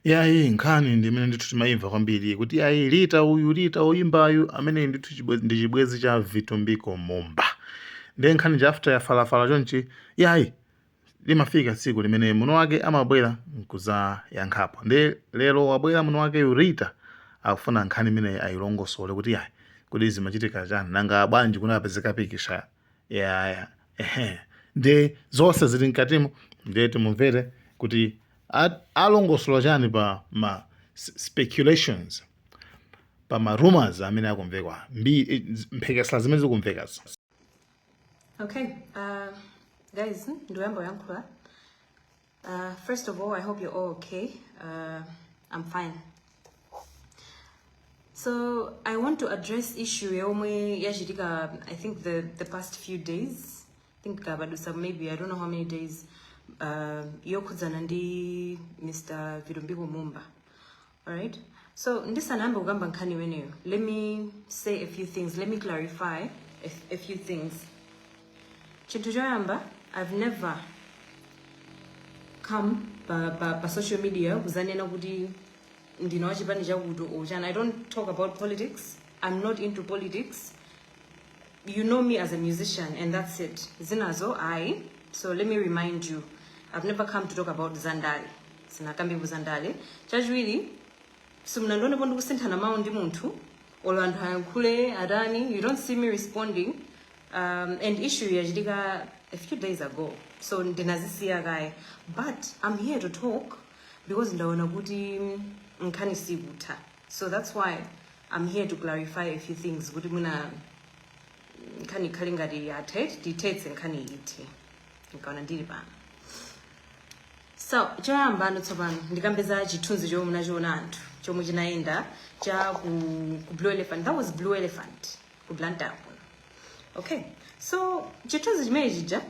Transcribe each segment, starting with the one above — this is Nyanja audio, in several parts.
Yayi, nkhani ndi imene ndithu timayimva kwambiri kuti yayi, Rita uyu, Rita oyimbayu amene ndithu ndi chibwenzi cha Vitumbiko Mumba. Ndiye nkhani ja after yafalafala chonchi, yayi, limafika tsiku limene muno wake amabwera nkuzayankhapo. Ndiye lero wabwera muno wakeyu Rita, akufuna nkhani imeneyi ayilongosole kuti yayi, kuti zimachitika chani, nanga bwanji kunapezeka picture yaya? Ehe, ndiye zonse zili mkatimo. Ndiye timumvere kuti alongosola chani pa ma speculations, pa ma rumors amene akumvekwa, mphekesera zimene zikumvekazo. Okay, guys, ndiyamba kuyankhula. First of all, I hope you're all okay. I'm fine. So I want to address issue yomwe yachitika, I think the past few days. I think kabadusa maybe, I don't know how many days, yokhudzana ndi Mr. Vitumbiko Mumba. Alright? So ndisanayambe kukamba nkhani imeneyo, let me say a few things. Let me clarify a few things. Chinthu choyamba, I've never come pa social media kuzanena kuti ndine wachipani chakuti uchana. I don't talk about politics. I'm not into politics. You know me as a musician and that's it. Zinazo I so let me remind you, I've never come to talk about zandale, sinakambepo zandale. Chachiwiri, simunandionepo ndikusinthana mawu ndi munthu, olo anthu ayankhule atani, you don't see me responding. And issue yachitika a few days ago, so ndinazisiya kaye, but I'm here to talk because ndaona kuti nkhani sikutha. So that's why I'm here to clarify a few things, kuti mwina nkhani ikhale ngati yathe, tithetse nkhani ithe nkaona ndili pano. So choyamba, ano tsopano ndikambeza chithunzi chomwe munachiona anthu, chomwe chinayenda cha ku Blue Elephant. That was Blue Elephant ku Blantyre kuno. Okay, so chithunzi chimene chija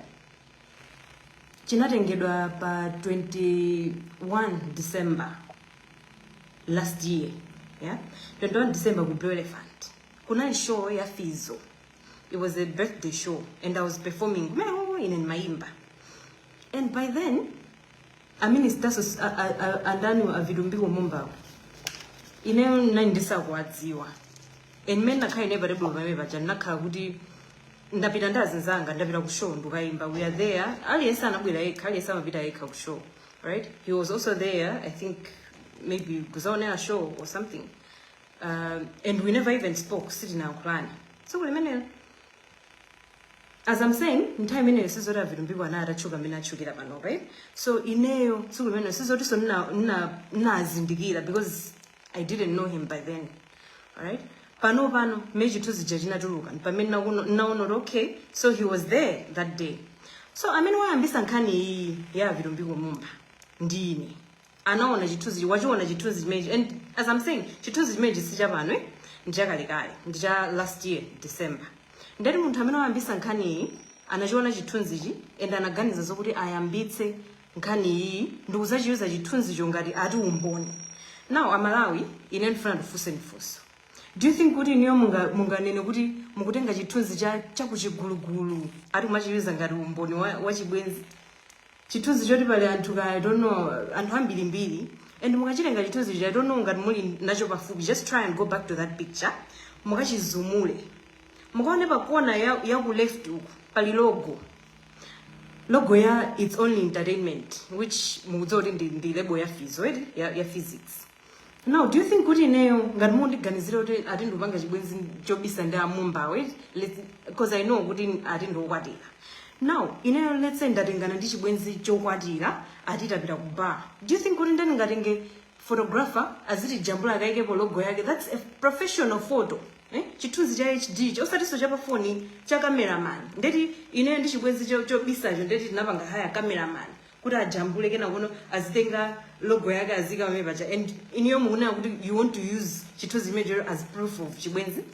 chinatengedwa pa 21 December last year, yeah, 21 December ku Blue Elephant. Kunali show ya Fizo. It was a birthday show and I was performing kumeneko, ine ndimayimba. And by then a minister andani, a Vitumbiko Mumbawo, ineyo nali ndisakuwadziwa. And mmene nakhala ine pa table pamene paja, ndinakhala kuti ndapita ndi azinzanga, ndapita ku show ndikayimba. We are there, aliyense anabwera yekha, aliyense amapita yekha ku show, right? He was also there, I think maybe kuzaonera show or something, and we never even spoke, sitinayankhulana tsiku limenelo. As I'm saying, nthawi imeneyo sizoti a Vitumbiko ana atatchuka mmene atchukira pano, right? So ineyo tsiku limeneyo sizotinso ndinazindikira because I didn't know him by then, alright? Pano pano mmene chithunzi cha chinatuluka, pamene naona kuti okay, so he was there that day. So amene wayambisa nkhani iyi ya Vitumbiko Mumba ndine. Anaona chithunzi, wachiona chithunzi chimenechi. And as I'm saying, chithunzi chimenechi si chapano, eh? Ndichakalekale, ndicha last year December. Ndati munthu amene wayambisa nkhani iyi anachiona chithunzichi and anaganiza zokuti ayambitse nkhani iyi ndikuzachi-use-a chithunzicho ngati ati umboni. Now Amalawi, ine ndifuna ndifunse ndifunso: do you think kuti iniyo munganene kuti mukutenga chithunzi cha chakuchigulugulu ati kumachi-use-a ngati umboni wa chibwenzi? Chithunzi choti pali anthu ka, I don't know, anthu ambirimbiri, and mukachitenga chithunzi cha, I don't know ngati muli nacho pafupi, just try and go back to that picture, mukachi-zoom-ule, mukaone pa kona ya ku left uku pali logo, logo ya It's Only Entertainment, which mukudziwa kuti ndi label ya Fizo, right? Ya Physics. Now do you think kuti ineyo, ngati mundiganizire kuti ati ndikupanga chibwenzi chobisa ndi a Mumba, right? Because I know kuti ati ndiokwatira. Now ineyo, let's say ndatengana ndi chibwenzi chokwatira, ati tapita ku bar, do you think kuti ndingatenge photographer aziti jambula, akaikepo logo yake? That's a professional photo, eh? Chithunzi cha HD, osatinso cha pafoni, cha cameraman. Ndeti ineyo ndi chibwenzi chobisacho, ndeti tinapanga hire cameraman kuti ajambule, kena kuno azitenga logo yake azika pamene paja. And iniyo mukunena kuti you want to use chithunzi chimenecho as proof of chibwenzi?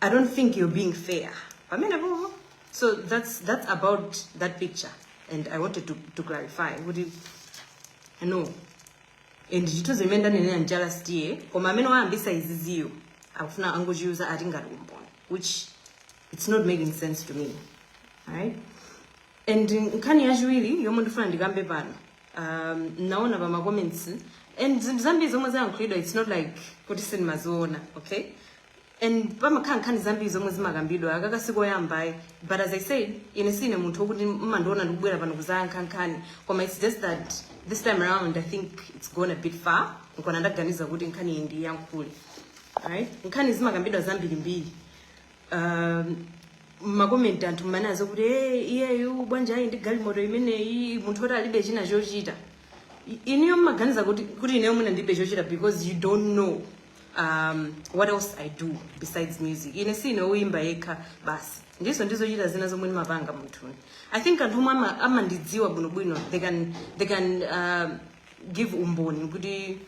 I don't think you're being fair pamene popo. So that's about that picture and I wanted to clarify kuti no. And chithunzi imene ndanenera ncha last year, koma amene wayambisa iziziyo akufuna angochi-use-a ati ngati umboni, which it's not making sense to me, alright? And nkhani yachiwiri yomwe ndifuna ndikambe pano, naona pa ma comments And zinthu zambiri zomwe zayankhulidwa, it's not like kuti sindimaziona, okay? And pamakhala nkhani zambiri zomwe zimakambidwa, akaka sikoyambayi. But as I said, ine sine munthu wokuti mmandiona ndikubwera pano kuzayankha nkhani, koma it's just that this time around I think it's gone a bit far, nkona ndaganiza kuti nkhani iyi ndiyankhule. Alright, nkhani zimakambidwa zambirimbiri. Ma comment anthu mmanazo kuti, "Hey, iyeyu bwanja ayi ndi galimoto imeneyi, munthu oti alibe china chochita." Inuyo mmaganiza kuti ineyo mwina ndilibe chochita because you don't know what else I do besides music. Ine sine woyimba yekha basi, ndiso ndizochita zina zomwe ndimapanga munthuni. I think anthu omwe amandidziwa bwinobwino, they can give umboni kuti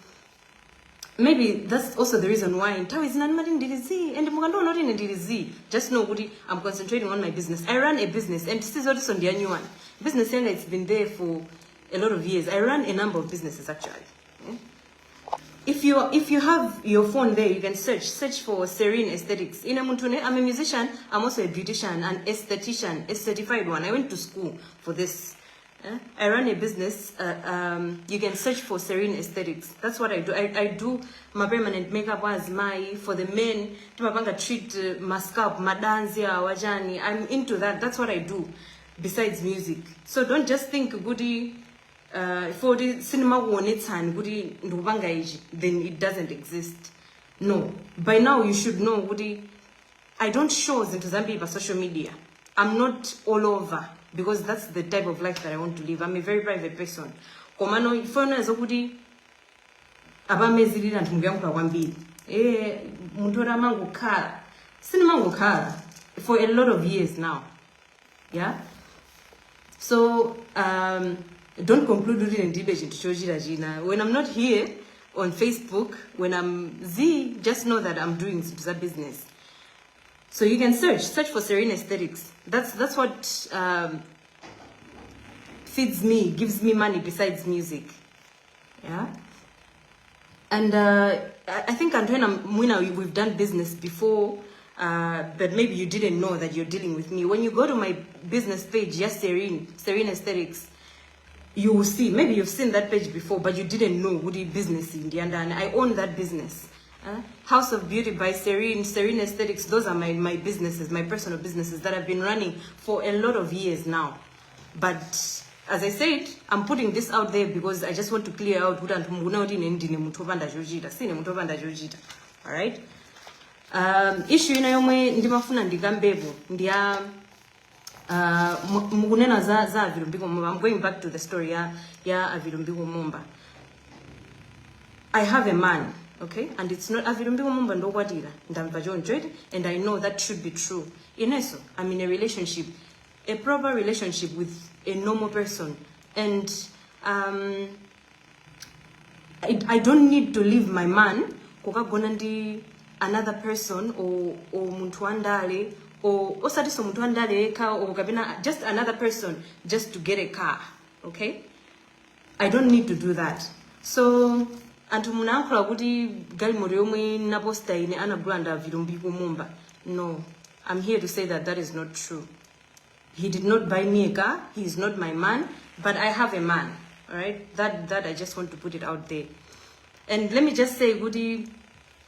maybe that's also the reason why nthawi zina ndimati ndili zii. And mukandiona kuti ine ndili zii, just know kuti I'm concentrating on my business. I run a business, and sizotinso ndi new one. Business yanga, it's been there for a lot of years. I run a number of businesses, actually. If you have your phone there, you can search for Serene Aesthetics. Ine munthune, I'm a musician, I'm also a beautician and esthetician, a certified one. I went to school for this. I run a business. You can search for Serene Aesthetics. That's what I do. I do my permanent makeup as my for the men, timapanga treat my scalp, madanzi awajani. I'm into that. That's what I do besides music. So don't just think kuti for the sinimakuonetsani kuti ndikupanga ichi, then it doesn't exist. No, by now you should know kuti I don't show zinthu zambiri pa social media. I'm not all over because that's the type of life that I want to live. I'm a very private person. Komano ifona zokuti apamezilira anthu mukuyankhula kwambiri, munthu oti amangokhala, sinimangokhala for a lot of years now, yeah. So don't conclude kuti ndilibe chinthu chochita china. When I'm not here on Facebook, when I'm zii, just know that I'm doing zinthu za business. So you can search for Serene Aesthetics. That's what feeds me, gives me money besides music, yeah. And I think anthu ena mwina we've done business before, but maybe you didn't know that you're dealing with me. When you go to my business page, yes, Serene Aesthetics, you will see. Maybe you've seen that page before, but you didn't know what the business in the and I own that business. House of Beauty by Serene, Serene Aesthetics, those are my businesses, my personal businesses that I've been running for a lot of years now. But as I said, I'm putting this out there because I just want to clear out kuti anthu mukuona kuti ine ndine munthu wopanda chochita. Sine munthu wopanda chochita. Alright? Issue ina yomwe ndimafuna ndikambepo ndiya mukunena za Avilumbiko Mumba. I'm going back to the story ya Avilumbiko Mumba. I have a man, okay? And it's not Avilumbiko Mumba ndokwatira, ndamva choncho eti, and I know that should be true. Ineso, I'm in a relationship, a proper relationship with a normal person, and I don't need to leave my man kukagona ndi another person or munthu wandale, or osatinso munthu wandale yekha, or kapena just another person just to get a car, okay? I don't need to do that. So anthu munayankhula kuti galimoto yomwe naposta ine anagula nda Vitumbiko Mumba. No, I'm here to say that that is not true. He did not buy me a car. He is not my man, but I have a man. All right, that I just want to put it out there. And let me just say kuti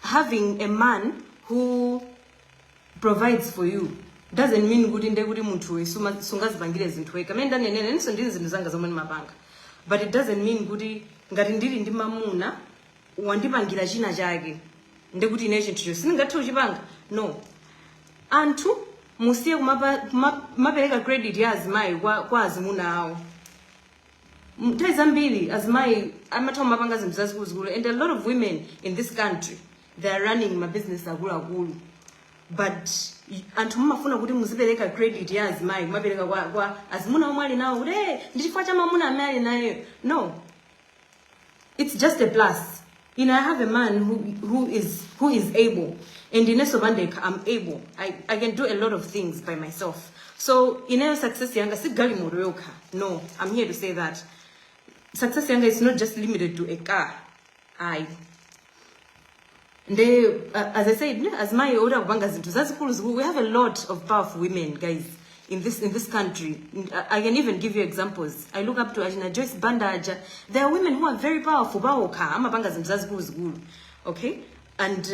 having a man who provides for you doesn't mean kuti nde kuti munthu sungazipangire zinthu wekha. Amene ndanenene ninso ndili zinthu zanga zomwe ndimapanga, but it doesn't mean kuti ngati ndili ndi mamuna wandipangira china chake, ndekuti ine chinthucho sindingathe kuchipanga. No, anthu musiye kumapereka credit ya azimayi kwa azimuna awo. Nthawi zambiri azimayi amatha kumapanga zinthu zazikuluzikulu, and a lot of women in this country, they are running mabusiness akuluakulu, but anthu mumafuna kuti muzipereka credit ya azimayi, kumapereka kwa azimuna omwe ali nawo kuti, "Hey, ndi chifukwa cha mamuna amene ali nayo." No, it's just a plus. I have a man who is able, and ineso pandekha I'm able. I can do a lot of things by myself. So ineyo success yanga si galimoto yokha. No, I'm here to say that success yanga is not just limited to a car. Ayi. Nde as I said, azimayi oti akupanga zinthu zazikulu zikulu. We have a lot of powerful women, guys, in this country. in this country. I can even give you examples. I look up to achina Joyce Banda aja. There are women who are very powerful paokha, amapanga zinthu zazikuluzikulu, okay? And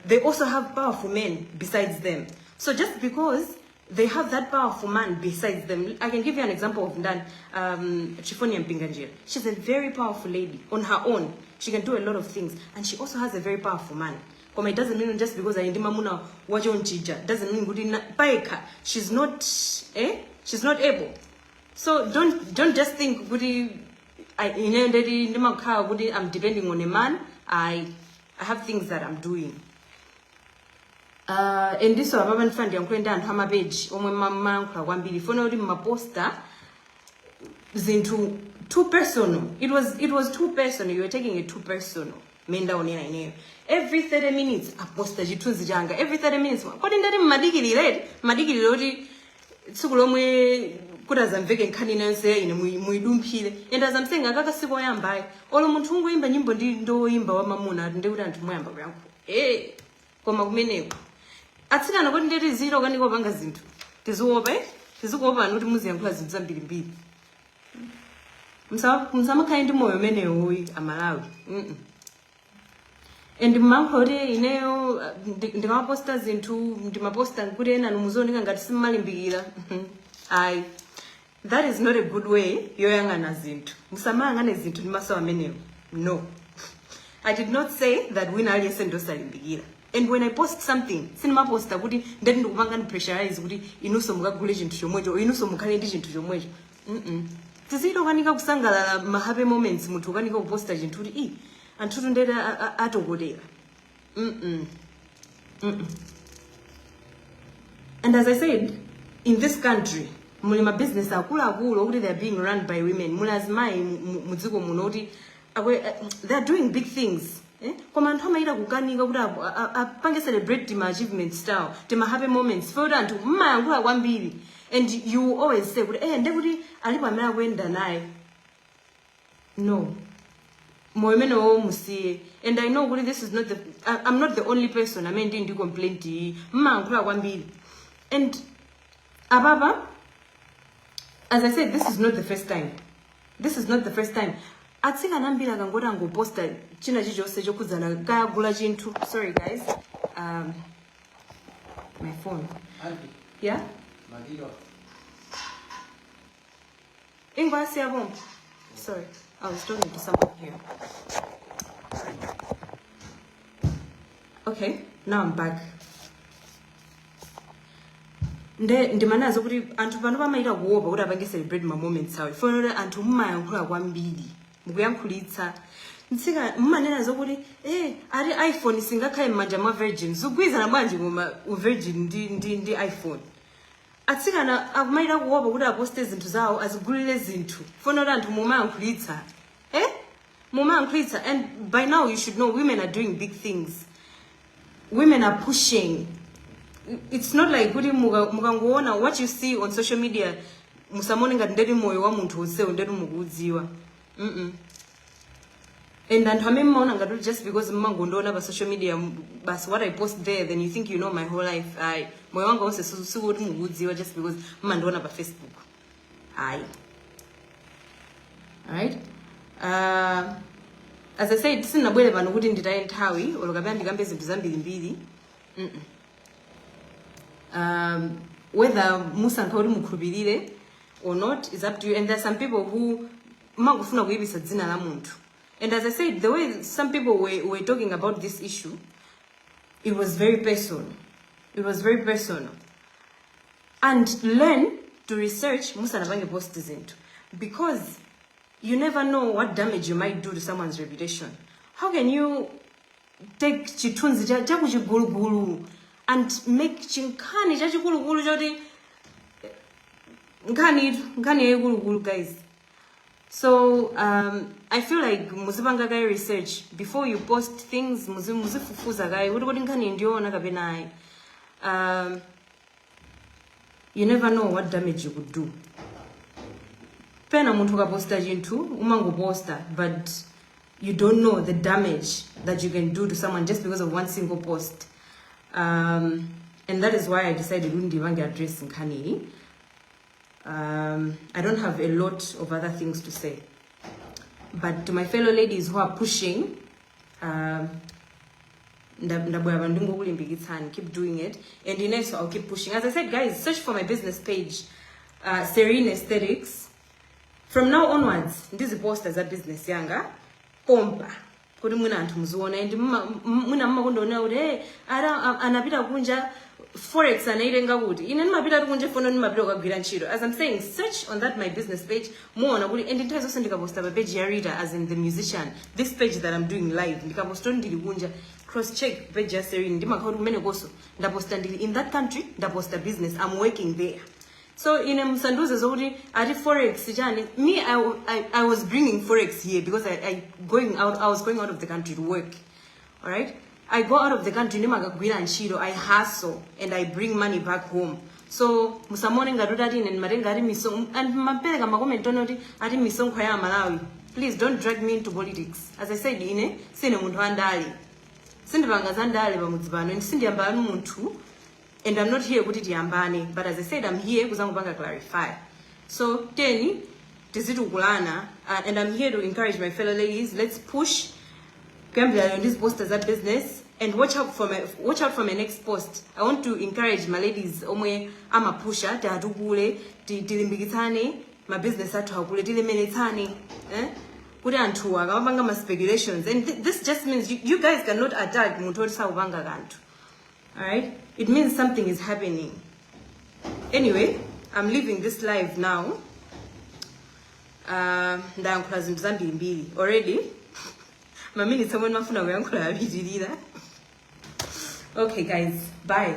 they also have powerful men besides them. So just because they have that powerful man besides them, I can give you an example of Ndan Triephonia Mpinganjira. She's a very powerful lady on her own. She can do a lot of things, and she also has a very powerful man. Koma it doesn't mean just because ali ndi mamuna wachonchija doesn't mean kuti payekha she's not, eh? She's not able. So don't just think kuti ine ndeti ndimakhala kuti I'm depending on a man. I have things that I'm doing. Endiso apapa ndifuna ndiyankhule ndi anthu ama page omwe mayankhula kwambiri funa kuti mmaposta zinthu too personal. It was too personal. You were taking it too personal. Mmene ndaonera ineyo, every 30 minutes aposta chithunzi changa, every 30 minutes. Kodi ndati mmadikilire, mmadikilire kuti tsiku lomwe kuti azamveke nkhani inayonse ine muyidumphire? And as I'm saying, akaka sikoyambayi. Olo munthu ungoyimba nyimbo ndi ndoyimba wa mamuna, ati ndikuti anthu muyamba kuyankhula. Koma kumeneko atsikana, kuti ndeti zilo kanika kupanga zinthu, tiziopa, eh? Tizikuopani kuti muziyankhula zinthu zambirimbiri. Musamakhale ndi moyo umenewoyi, Amalawi. And mmankho kuti ineyo ndikamaposta zinthu, ndimaposta kuti ena muzioneka ngati simmalimbikira. Ayi, that is not a good way yoyang'ana zinthu. Musamayang'ane zinthu ndi maso amenewo. No, I did not say that wina aliyense ndosalimbikira. And when I post something, sindimaposta kuti ndati ndikupangani pressurize kuti inunso mukagule chinthu chomwecho, inunso mukhale ndi chinthu chomwecho. Tizito ukanika kusangalala ma happy moments. Munthu ukanika kuposta chinthu kuti i anthutu ndeti atokotera. And as I said, in this country muli ma business akuluakulu okuti they are being run by women. Muli azimayi mudziko muno kuti they are doing big things, eh? Koma anthu amayita kukanika kuti apange celebrate tima achievement style, tima happy moments, for kuti anthu mmayankhula kwambiri. And you always say kuti ndekuti alipo amene akuyenda naye. No, moyo umenewo musiye. And I know kuti this is not the I'm not the only person amene ndili ndi complaint iyi. Mmayankhula kwambiri. And apapa, as I said, this is not the first time. This is not the first time. Atsikana ambiri akangoti angoposta china chilichonse chokhudzana kayagula chinthu. Sorry guys, my phone. Anti, Yeah? Madiro. Ingwasi yabomba. Sorry, I was talking to someone here. Okay, now I'm back. Nde ndimanazo kuti anthu pano pamayita kuopa kuti apange celebrate ma moments awo, ifonera anthu mumayankhula kwambiri, mukuyankhulitsa ntsika. Mumanena zokuti ati iPhone singakhale m'manja mwa virgin. Zikugwirizana bwanji koma virgin ndi iPhone? Atsikana akumayita kuopa kuti aposte zinthu zawo, azigulire zinthu, fonera anthu mumayankhulitsa, eh? Mumayankhulitsa. And by now you should know women are doing big things. Women are pushing. It's not like kuti mukangoona what you see on social media, musamone ngati ndeti moyo wa munthu onsewo ndeti mukuudziwa. And anthu amene mmaona ngati kuti just because mmangondiona pa social media, basi, what I post there, then you think you know my whole life. Ayi, moyo wanga wonse sikuti mukuudziwa just because mmandiona pa Facebook, ayi. Alright, as I said, sindinabwere pano kuti nditaye nthawi olo kapena ndikambe zinthu zambirimbiri. Whether musankha kuti mukhulupirire or not is up to you. And there are some people who mangofuna kuyipisa dzina la munthu. And as I said, the way some people were talking about this issue, it was very personal. It was very personal. And learn to research musanapange post zinthu, because you never know what damage you might do to someone's reputation. How can you take chithunzi chakuchigulugulu and make chinkhani chachikulukulu choti nkhani itu, nkhani yayikulukulu, guys? So I feel like muzipanga kaye research before you post things. Muzifufuza kaye kuti nkhani ndiyoona kapena ayi. You never know what damage you could do. Pena munthu ukaposta chinthu, umangoposta, but you don't know the damage that you can do to someone just because of one single post. And that is why I decided kuti ndipange address nkhaniyi. I don't have a lot of other things to say, but to my fellow ladies who are pushing, ndabwera pano ndingokulimbikitsani. Keep doing it, and inenso I'll keep pushing. As I said, guys, search for my business page, Serene Aesthetics. From now onwards ndiziposta za business yanga pompa kuti mwina anthu muziona. And mwina mmakondaonera kuti, "Hey, ara anapita kunja, forex anaitenga kuti?" Ine ndimapita kunja fono, ndimapita kukagwira ntchito. As I'm saying, search on that my business page, muona kuti, and nthawi zonse ndikaposta pa page ya Rita, as in the musician, this page that I'm doing live, ndikaposta kuti ndili kunja, cross check page ya Serene, ndimakhala kuti kumenekonso ndaposta ndili in that country, ndaposta business, I'm working there. So ine msanduze zokuti ati forex chani. Me, I was bringing forex here because I was going out of the country to work. All right, I go out of the country, ndimakagwira ntchito, I hustle and I bring money back home. So musamone ngati kuti ati ine ndimatenga ati misonkho, and mapereka ma comment one kuti ati misonkho ya Malawi. Please don't drag me into politics. As I said, ine sine munthu wandale, sindipanga za ndale pamudzi pano, and sindiyambani munthu, and I'm not here kuti tiyambane. But as I said, I'm here kuzangopanga clarify. So teni tizitukulana, and I'm here to encourage my fellow ladies. Let's push. Kuyambira lero ndiziposta za business, and watch out for my next post. I want to encourage my ladies omwe amapusha, tiatukule, tilimbikitsane, ma business athu akule, tilemeretsane, eh? Kuti anthu akamapanga ma speculations, and this just means you guys cannot attack munthu oti sakupanga kanthu. Alright, it means something is happening. Anyway, I'm leaving this live now. Ndayankhula zinthu zambirimbiri already, ma minutes omwe ndimafuna kuyankhula apitirira. Okay guys, bye.